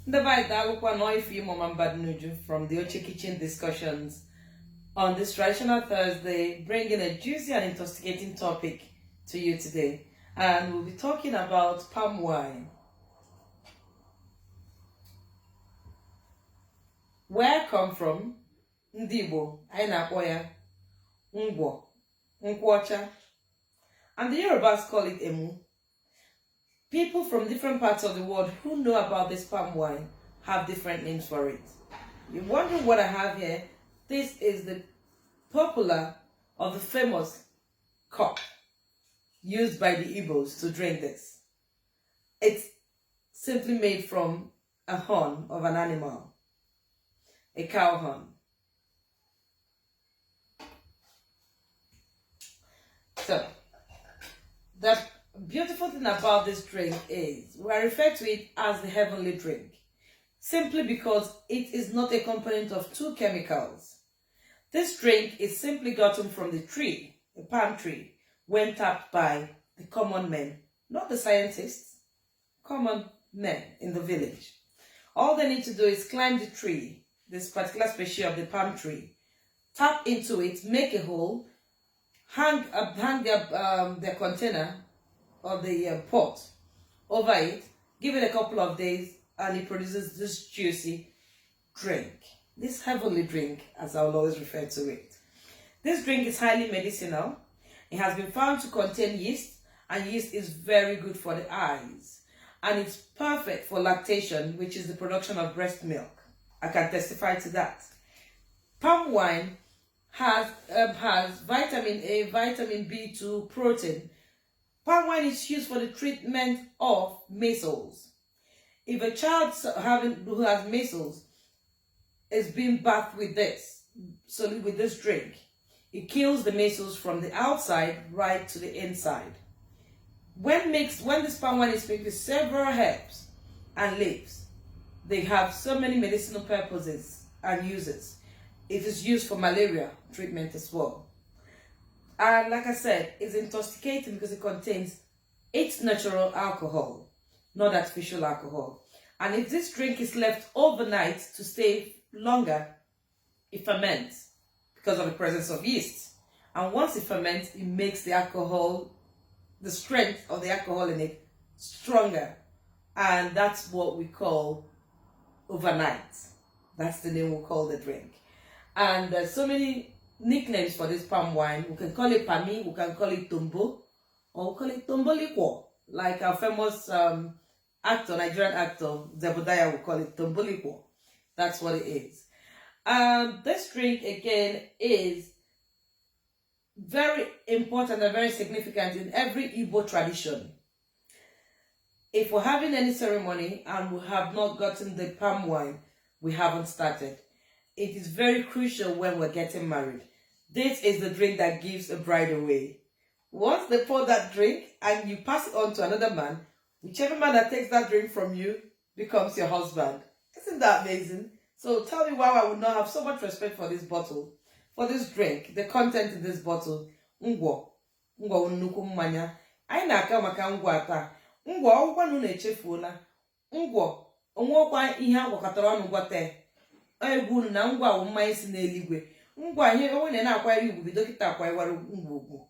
Ndị be anyị, daalụkwa nọ. Ify Mbadinuju from the Oche Kitchen Discussions on this traditional Thursday, bringing a juicy and intoxicating topic to you today. And we'll be talking about palm wine. Where I come from, ndị Igbo, anyị na-akpọ ya ngwọ, nkwụ ọcha, and the Yorubas call it emu. People from different parts of the world who know about this palm wine have different names for it. You're wondering what I have here? This is the popular or the famous cup used by the Igbos to drink this. It's simply made from a horn of an animal, a cow horn. So, the beautiful thing about this drink is we refer to it as the heavenly drink, simply because it is not a component of two chemicals. This drink is simply gotten from the tree, the palm tree, when tapped by the common men, not the scientists, common men in the village. All they need to do is climb the tree, this particular species of the palm tree, tap into it, make a hole, hang their container or the pot over it, give it a couple of days, and it produces this juicy drink, this heavenly drink, as I will always refer to it. This drink is highly medicinal. It has been found to contain yeast, and yeast is very good for the eyes. And it's perfect for lactation, which is the production of breast milk. I can testify to that. Palm wine has vitamin A, vitamin B2, protein. Palm wine is used for the treatment of measles. If a child having who has measles is being bathed with this, so with this drink, it kills the measles from the outside right to the inside. When this palm wine is mixed with several herbs and leaves, they have so many medicinal purposes and uses. It is used for malaria treatment as well. And like I said, it's intoxicating because it contains its natural alcohol, not artificial alcohol. And if this drink is left overnight to stay longer, it ferments because of the presence of yeast. And once it ferments, it makes the alcohol, the strength of the alcohol in it, stronger. And that's what we call overnight. That's the name we call the drink. And there's so many nicknames for this palm wine. We can call it pami, we can call it tombo, or we call it tombolikwo. Like our famous actor, Nigerian actor, Zebediah, will call it tombolikwo. That's what it is. This drink, again, is very important and very significant in every Igbo tradition. If we're having any ceremony and we have not gotten the palm wine, we haven't started. It is very crucial when we're getting married. This is the drink that gives a bride away. Once they pour that drink and you pass it on to another man, whichever man that takes that drink from you becomes your husband. Isn't that amazing? So tell me why I would not have so much respect for this bottle, for this drink, the content in this bottle. Ngwọ, ngwọ wụ nnukwu mmanya. Anyị na-aka maka ngwọ taa. Ngwọ ọgwụkwa na unu echefuola. Ngwọ onwekwa ihe agwakọtara ọnụ gwọta egwu unu na ngwọ awụ mmanya si n'eluigwe. Ngwọ anyị onwe na-akwanyere ugwu bido kịta akwanyewara ngwọ ugwu.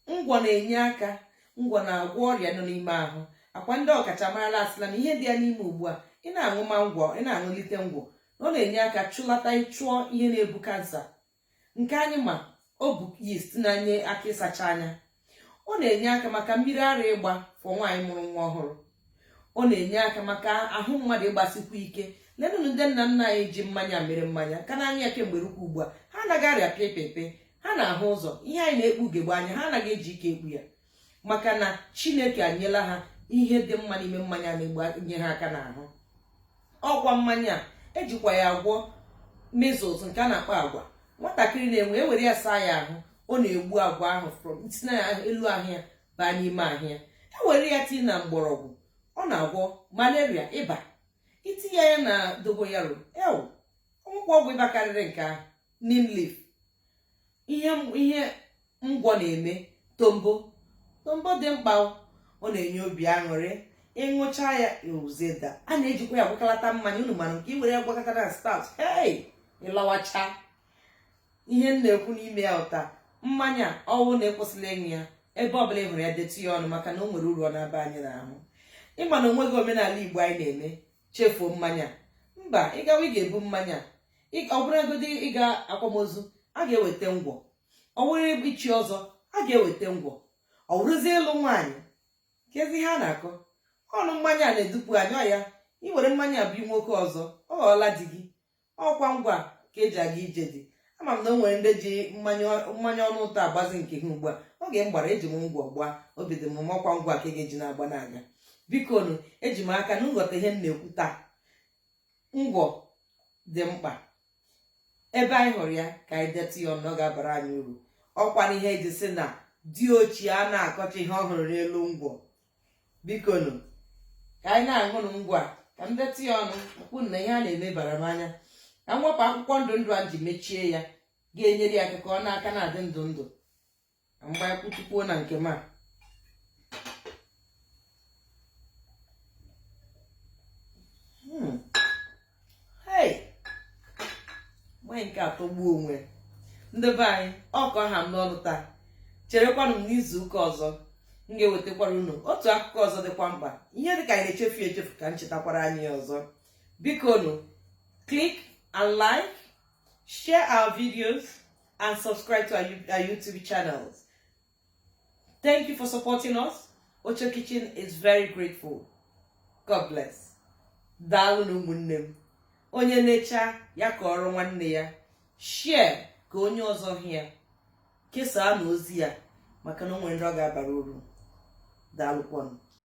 Ngwọ na-enye aka, ngwọ na-agwọ ọrịa nọ n'ime ahụ. Akwa ndị ọkachamarala asịla na ihe dị ya n'ime ugbu a, ị na-aṅụ ma ngwọ, ị na-aṅụlite ngwọ, na ọ na-enye aka chụlata chụọ ihe na-ebu kansa. Nke anyị ma ọ bụ yeast na-enye aka ịsacha anya. Ọ na-enye aka maka mmiri ara ịgba fọ nwaanyị mụrụ nwa ọhụrụ. Ọ na-enye aka maka ahụ mmadụ ịgbasikwa ike. Lenụnụ ndị nna nna anyị ji mmanya mere mmanya ka na-anya ya kemgbe rukwa ugbu a. Ha anaghị arịa pepepe, ha na-ahụ ụzọ. Ihe anyị na-ekpu ugegbe anya, ha anaghị eji ike ekpu ya, maka na Chineke anyela ha ihe dị mma n'ime mmanya na-egbu nye ha aka n'ahụ. Ọkwa mmanya a ejikwa ya agwọ measles nke a na-akpọ agwa. Nwatakịrị na-enwe, ewere ya saa ya ahụ, ọ na-egbu agwa ahụ from si na elu ahụ ya baa n'ime ahụ ya. Ewere ya tinye na mgbọrọgwụ, ọ na-agwọ malaria, ịba. Itinye ya na dogoyaro, ew, ọgwụgwọ ọgwụ ịba karịrị nke ahụ. Neem leaf, ihe ngwọ na-eme. Tombo, tombo dị mkpa, ọ na-enye obi aṅụrị. Ị ṅụchaa ya, ozie da. A na-ejikwa ya agwakọlata mmanya. Unu mara nke i were ya gwakọta na stout, hei, ịlawacha. Ihe m na-ekwu n'ime ya ụta mmanya ọwụ na ịkwụsịla ịṅụ ya, ebe ọbụla ị hụrụ ya, detụ ya ọnụ, maka na o nwere uru ọ na-aba anyị n'ahụ. Ịma na onweghị omenala Igbo anyị na-eme chefuo mmanya. Mba, ịgawa ị ga-ebu mmanya. Ọ bụrụgodị ịga akwamozu, a ga-eweta ngwọ. Ọ wụrụ ichi ọzọ, a ga-eweta ngwọ. Ọ wụrụzie ịlụ nwaanyị, kezi ihe a na-akọ ọnụ. Mmanya a na-edupụ anyị. Ọ ya ị were mmanya bụ nwoke ọzọ, ọ ghọọla di gị. Ọkwa ngwa ka eji aga ije dị. Ama m na o nwere ndị ji mmanya ọnụ ụtọ agbazi nke ha ugbu a. Oge m gbara, eji m ngwọ gbaa, obi dị m mma. Ọkwa ngwa ka ị ga-eji na-agba na-aga. Biko nụ, eji m aka na nghọta ihe m na-ekwu taa. Ngwọ dị mkpa. Ebe anyị hụrụ ya, ka anyị detụ ya ọnụ, ọ ga-abara anyị uru. Ọkwa na ihe eji sị na di ochie a na-akọcha ihe ọ hụrụ n'elu ngwọ. Biko nụ, ka anyị na-aṅụnụ ngwọ a. Ka m detụ ya ọnụ okwu na ihe a na-eme bara m anya. Ka m wepụ akwụkwọ ndụ ndụ a ji mechie ya, ga-enyere ya aka ka ọ na-aka na-adị ndụ ndụ. Ka m gbanyekwutukwuo na nke m a. Hey! Mmanya nke atọgbuo onwe. Ndị be anyị, ọ ka ha m n'ọnụ taa. Cherekwanụ m n'izu ụka ọzọ, m ga-ewetakwara unu otu akụkọ ọzọ dịkwa mkpa. Ihe dịka anyị na-echefu echefu, ka m chetakwara anyị ya ọzọ. Biko nụ, click and like, share our videos and subscribe to our YouTube channels. Thank you for supporting us. Ocho Kitchen is very grateful. God bless. Daalụ na ụmụnne m. Onye na-echa ya ka ọrụ nwanne ya, share ka onye ọzọ hụ ya, kesaa na ozi ya, maka na o nwere ndị ọ ga-abara uru. Daalụkwanụ.